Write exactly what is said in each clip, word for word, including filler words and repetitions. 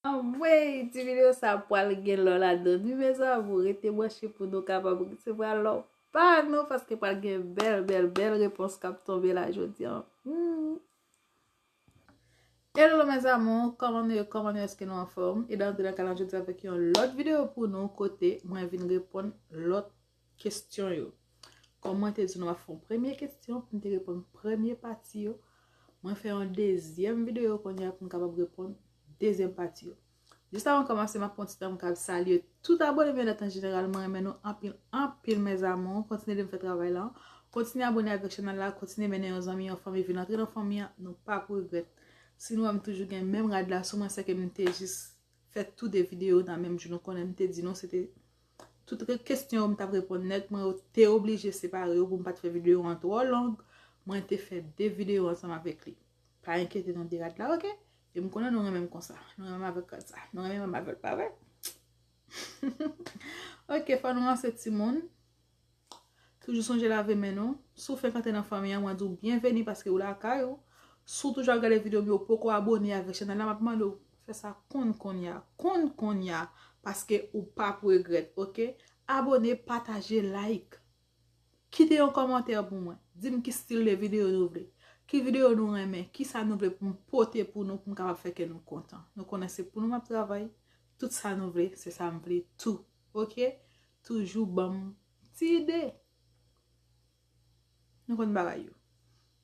Anmwey, ti videyo sa pral gen lò ladan l wi, mes amours. Rete branche pou nou kapab resevwa lò pa nou, paske pral gen bèl, bèl, bèl repons k ap tonbe la jodi a. Hmm. Hello, mes amours, kòman nou ye? Kòman nou ye? Èske nou anfòm? E dan antre nan kay la jodi avèk yon lòt videyo pou nou, kote mwen vin reponn lòt kesyon yo. Kòm mwen te di nou, m ap fè yon premye kesyon pou m te reponn premye pati yo. Mwen fè yon dezyèm videyo kounye a pou m kapab reponn dezyèm pati yo. Jis avan m kòmanse, m ap pran ti tan m k ap salye tout abone m yo nèt an jeneral. Mwen renmen nou anpil, anpil, mes amours. Kontinye de m fè travay la. Kontinye abone avèk chanèl la. Kontinye mennen yon zanmi, yon fanmi vin antre nan fanmi an. Nou p ap regrèt. Si nou wè m toujou gen menm rad la sou mwen, se ke m te jis fè tou de videyo nan menm jou. Nou konnen m te di nou se te tout kesyon yo m t ap reponn nèt. Mwen te oblije separe yo pou m pa t fè videyo an twò long. Mwen te fè de videyo ansanm avèk li. Pa enkyete nou de rad la, oke? E m konnen nou renmen m konsa. Nou renmen m avèk rad sa. Nou renmen m avè l, pa vre? Oke, fò nou ranse timoun. Toujou sonje lave men nou. Si w fenk antre nan fanmi an, mwen di w byenveni paske w lakay ou. Si w toujou ap gade videyo m yo, w poko abone avèk chanèl la, m ap mande w fè sa konn kounye a. Konn kounye a, paske ou p ap regrèt, oke? Abone, pataje, like. Kite yon kòmantè pou mwen. Di m ki stil de videyo nou vle. Ki videyo nou renmen. Kisa nou vle pou m pote pou nou, pou m kapab fè kè nou kontan. Nou konnen se pou nou m ap travay. Tout sa nou vle, se sa m vle tou. Oke? Toujou ban m ti ide. Nou konn bagay yo.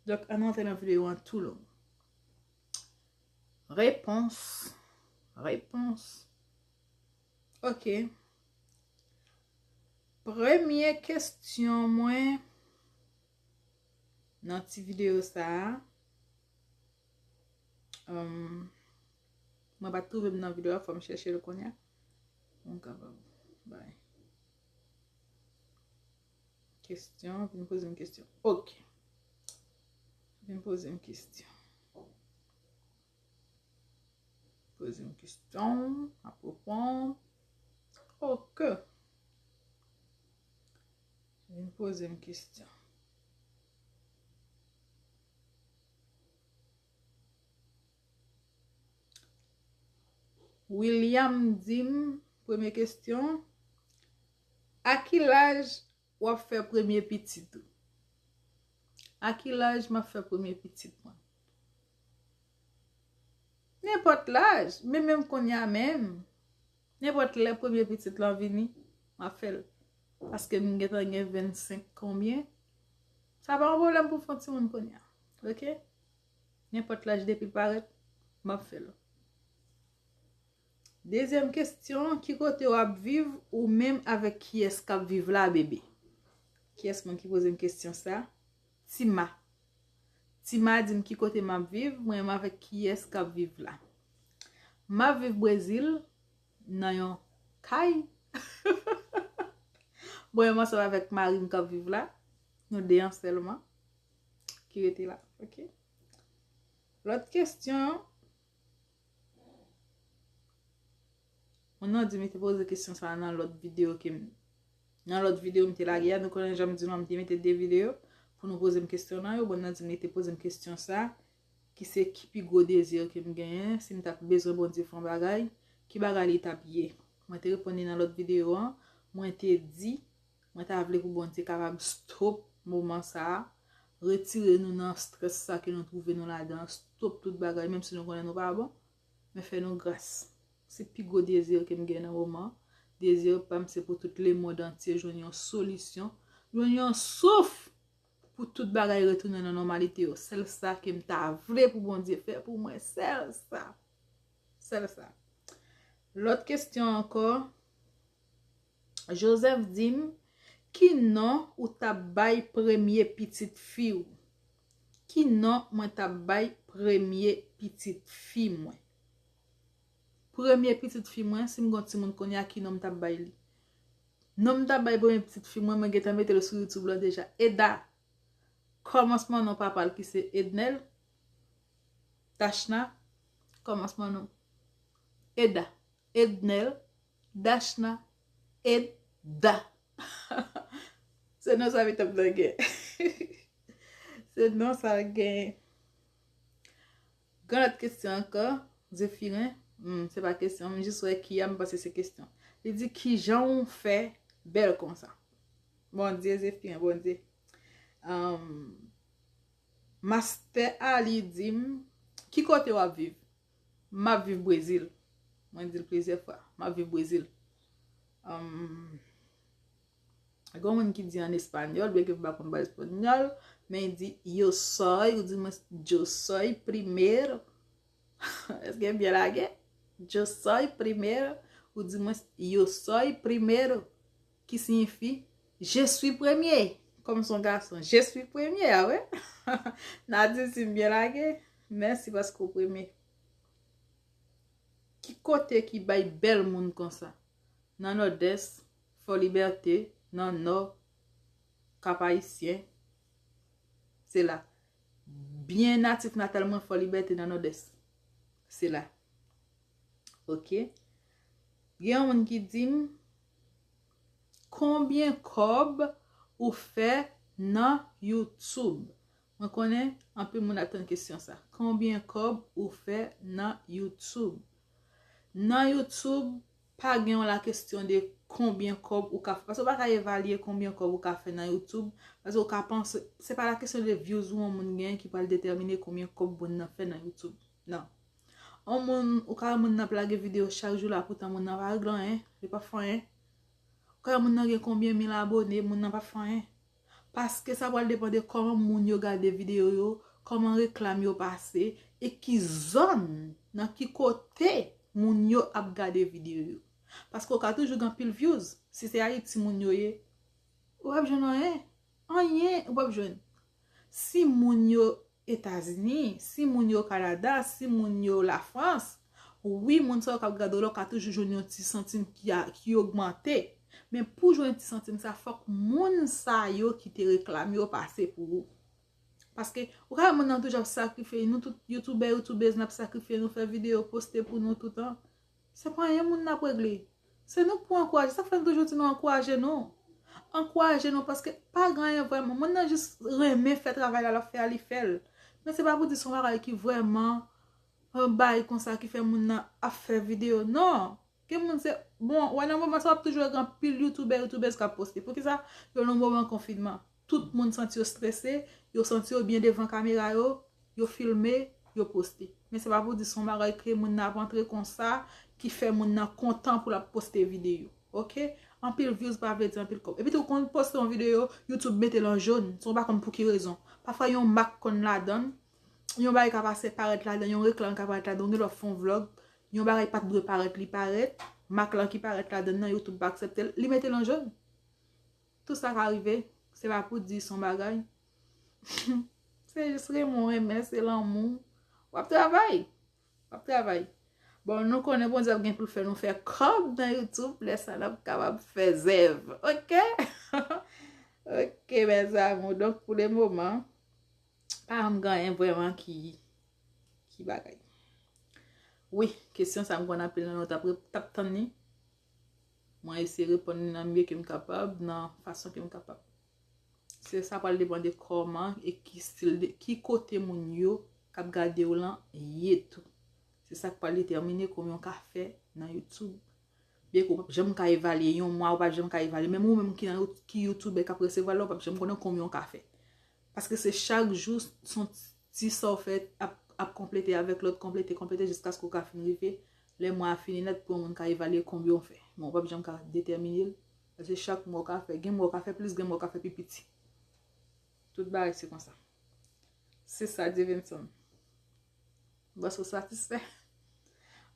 Donk, ann rantre nan videyo an tou long. Repons. Repons. Oke. Premye kesyon mwen nan ti videyo sa a. Em, mwen pa t twouve m nan videyo a, fò m chèche l kounye a. Mwen kapab bay kesyon, vin poze m kesyon. Oke. Vin poze m kesyon. Poze m kesyon, m ap reponn. Oke. Vin poze m kesyon. William di m, premye kesyon, a ki laj w ap fè premye pitit ou? A ki laj m ap fè premye pitit mwen? Nenpòt laj, men menm kounye a menm. Nenpòt lè premye pitit lan vini, m ap fè l. Paske m gentan gen vennsenk konbyen. Sa pa yon pwoblèm pou m fè yon timoun kounye a. Oke? Nenpòt laj depi l parèt, m ap fè l. Dezyèm kesyon, ki kote w ap viv ou menm avèk kiyès k ap viv la, bebe? Kiyès moun ki poze m kesyon sa? Tima. Tima di m ki kote m ap viv, mwen menm avèk kiyès k ap viv la. M ap viv Brezil, nan yon kay. Mwen menm ansanm avèk mari m k ap viv la. Nou de an sèlman ki rete la. Oke. Lòt kesyon. Moun nan di m li te poze kesyon sa a nan lòt videyo ke m, nan lòt videyo m te lage a. Nou konnen jan m di nou an, m te mete de videyo pou nou poze m kesyon nan yo. Moun nan di m li te poze m kesyon sa a, ki se ki pi gwo dezi ke m genyen, si m t ap bezwen Bondye fè yon bagay, ki bagay li t ap ye? Mwen te reponn li nan lòt videyo an, mwen te di, mwen ta vle pou Bondye kapab stop moman sa a, retire nou nan strès sa ke nou twouve nou ladan, stop tout bagay, menm si nou konnen nou pa bon, men fè nou gras. Se pi gwo dezi ke m gen nan moman. Dezi pa m se pou tout lemonn antye jwenn yon solisyon, jwenn yon souf pou tout bagay retounen nan nòmalite yo. Sèl sa ke m ta vle pou Bondye fè pou mwen, sèl sa. Sèl sa. Lòt kesyon ankò. Joseph di m, ki non ou t ap bay premye pitit fi w? Ki non mwen t ap bay premye pitit fi mwen? Premye pitit fi mwen, si m gon timoun kounye a, ki non m t ap bay li? Non m t ap bay premye pitit fi mwen, mwen gentan mete l sou YouTube lan deja. Eda. Kòmansman non papa l ki se Ednel. Dachna. Kòmansman non. Eda. Ednel. Dachna. Eda. Se non sa pitit lan gen. Se non sa l gen. Gen lòt kesyon ankò, Zefiren. Hmm, se pa kesyon, m jis wè ki a, m panse se kesyon. Li di, "Kijan w fè bèl konsa?" Bondye, Zefiryen, Bondye. Um, Mastè Ali di m, "Ki kote w ap viv?" "M ap viv Brezil." Mwen di l plizyè fwa, "M ap viv Brezil." Um, Gen moun ki di an espanyòl, byenke m pa konn pale espanyòl, men li di, "Yo soy", ou di mwen, "Yo soy primero." Èske byen lage? "Yo soy primero", ou di mwen, "Yo soy primero", ki siyifi, "Je suis premier." Kòm se yon gason, "Je suis premier", a wi. N a di si m byen lage, mèsi paske w premye. Ki kote ki bay bèl moun konsa? Nan Nòdès, Fòlibète, nan Nò, Kap Ayisyen. Se la. Byen natif natal mwen, Fòlibète nan Nòdès. Se la. Ok. Gen yon moun ki di m, "Konbyen kòb ou fè nan YouTube?" Mwen konnen anpil moun ap tann kesyon sa. "Konbyen kòb ou fè nan YouTube?" Nan YouTube, pa gen yon la kesyon de konbyen kòb ou ka fè. Paske ou pa ka evalye konbyen kòb ou ka fè nan YouTube. Paske ou ka panse, se pa la kesyon de views ou yon moun gen ki pral detèmine konbyen kòb moun nan fè nan YouTube. Non. Yon moun, ou ka wè moun nan ap lage videyo chak jou la, poutan moun nan pa regle anyen, li pa fè anyen. Ou ka wè moun nan gen konbyen mil abone, moun nan pa fè anyen. Paske sa pral depann de kòman moun yo gade videyo yo, kòman reklam yo pase, e ki zòn, nan ki kote moun yo ap gade videyo yo. Paske ou ka toujou gen anpil views. Si se Ayiti moun yo ye, ou p ap jwenn anyen. Anyen, ou p ap jwenn. Si moun yo Etazini, si moun yo Kanada, si moun yo Lafrans, wi, moun sa yo k ap gade w la, ou ka toujou jwenn yon ti santim ki, a, ki ogmante. Men pou jwenn ti santim sa, fòk moun sa yo ki te reklam yo pase pou ou. Paske, ou ka wè moun nan toujou ap sakrifye, nou tout youtubè, youtubèz, n ap sakrifye, nou fè videyo, poste pou nou toutan. Se pa anyen moun n ap regle. Se nou k pou ankouraje. Sa k fè n toujou di nou ankouraje nou. Ankouraje nou paske pa gen anyen vrèman. Moun nan jis renmen fè travay la, l ap fè a, li fè l. Men se pa pou di se yon bagay ki vrèman yon bagay konsa ki fè moun nan ap fè videyo. Non. Gen moun se, bon, wè nan moman sa w ap toujou wè gen anpil youtubè, youtubèz k ap poste. Poukisa? Yo nan moman konfinman. Tout moun santi yo strese, yo santi yo byen devan kamera yo, yo filme, yo poste. Men se pa pou di se yon bagay ke moun nan ap antre konsa ki fè moun nan kontan pou l ap poste videyo. Ok? Anpil views pa vle di anpil kòb. Epi tou, ou konn poste yon videyo, YouTube mete l an jòn, san w pa konn pou ki rezon. Pafwa yon mak konn ladan l, yon bagay ka pase parèt ladan l, yon reklam ka parèt ladan l, ou gen dwa fè yon vlog, yon bagay pa t dwe parèt, li parèt, mak lan ki parèt ladan l nan, YouTube pa aksepte l, li mete l an jòn. Tout sa ka rive, se pa pou di se yon bagay. Se jis renmen w renmen, se lanmou. W ap travay. W ap travay. Bon, nou konnen Bondye ap gen pou l fè nou fè kòb nan YouTube, lè sa n ap kapab fè zèv. Ok? Ok, mes amours. Donk, pou le moman, pa janm gen anyen vrèman ki, ki bagay. Wi, kesyon sa m konn anpil nan nou t ap, t ap tann li. Mwen eseye reponn li nan mye ke m kapab, nan fason ke m kapab. Se sa pral depann de kòman e ki stil de, ki kote moun yo k ap gade w lan ye tou. Se sa k pral detèmine konbyen w ka fè nan YouTube. Byenke w p ap janm ka evalye yon mwa, ou p ap janm ka evalye. Menm ou menm ki nan You-, ki youtubè k ap resevwa l la, ou p ap janm konnen konbyen w ka fè. Paske se chak jou, se yon ti sa w fè ap, ap konplete avèk lòt, konplete, konplete, jiskaske w ka fin rive lè mwa a fini nèt pou yon moun ka evalye konbyen w fè. Men w p ap janm ka detèmine l. Paske chak mwa w ka fè, gen mwa w ka fè plis, gen mwa w ka fè pi piti. Tout bagay se konsa. Se sa, Divinson. Bon, si w satisfè.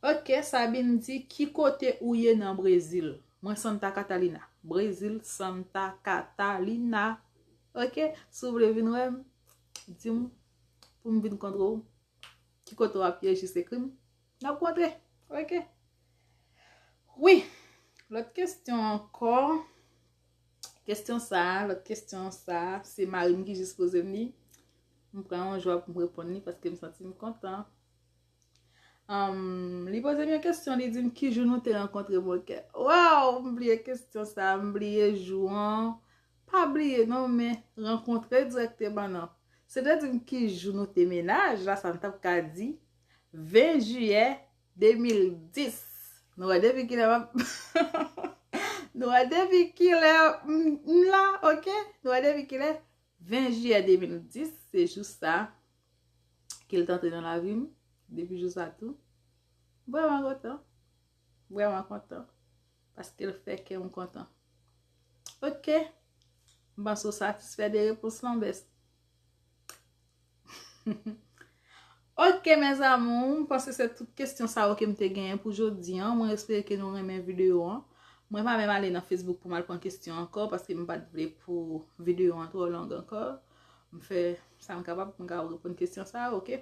Ok, Sabine di, "Ki kote ou ye nan Brezil?" Mwen Santa Catalina. Brezil, Santa Catalina. Ok, si w vle vin wè m, di m pou m vin kontre w. Ki kote w ap ye, jis ekri m. N ap kontre. Ok. Wi. Lòt kesyon ankò. Kesyon sa, lòt kesyon sa, se mari m ki jis poze m li. M pran yon jwa pou m reponn li paske m santi m kontan. Anm, li poze m yon kesyon, li di m, "Ki jou nou te rankontre, mon cœur?" Waw, m bliye kesyon sa, m bliye jou an. Pa bliye non, men rankontre dirèkteman non. Se te di m ki jou nou te mennaj, la sa m t ap ka di, ven jiyè de mil dis. Nou wè depi kilè m ap nou wè depi kilè m m la, ok? Nou wè depi kilè? Ven jiyè de mil dis, se jou sa ke l t antre nan lavi m. Depi jou sa tou, m vrèman kontan. M vrèman kontan. Paske l fè kè m kontan. Ok. M panse w satisfè de repons lan, best. Ok, mes amours, m panse se tout kesyon sa yo ke m te genyen pou jodi an. Mwen espere ke nou renmen videyo an. Mwen pa menm ale nan Facebook pou m al pran kesyon ankò, paske m pa t vle pou videyo an twò long ankò. M fè sa m kapab pou m kapab reponn kesyon sa yo, ok?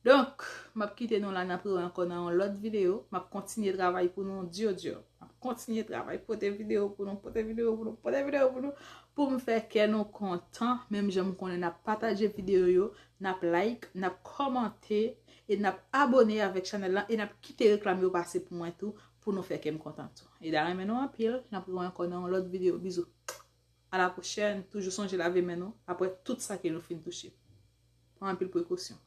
Donk, m ap kite nou la, n ap rewè ankò nan yon lòt videyo. M ap kontinye travay pou nou, dyo dyo. M ap kontinye travay, pote videyo pou nou, pote videyo pou nou, pote videyo pou nou, pou m fè kè nou kontan, menm jan m konnen n ap pataje videyo yo, n ap like, n ap kòmante, e n ap abone avèk chanèl lan, e n ap kite reklam yo pase pou mwen tou, pou nou fè kè m kontan tou. Eda renmen nou anpil, n ap rewè ankò nan yon lòt videyo. Bizou. A la pwochèn, toujou sonje lave men nou, apre tout sa ke nou fin touche. Pran anpil prekosyon.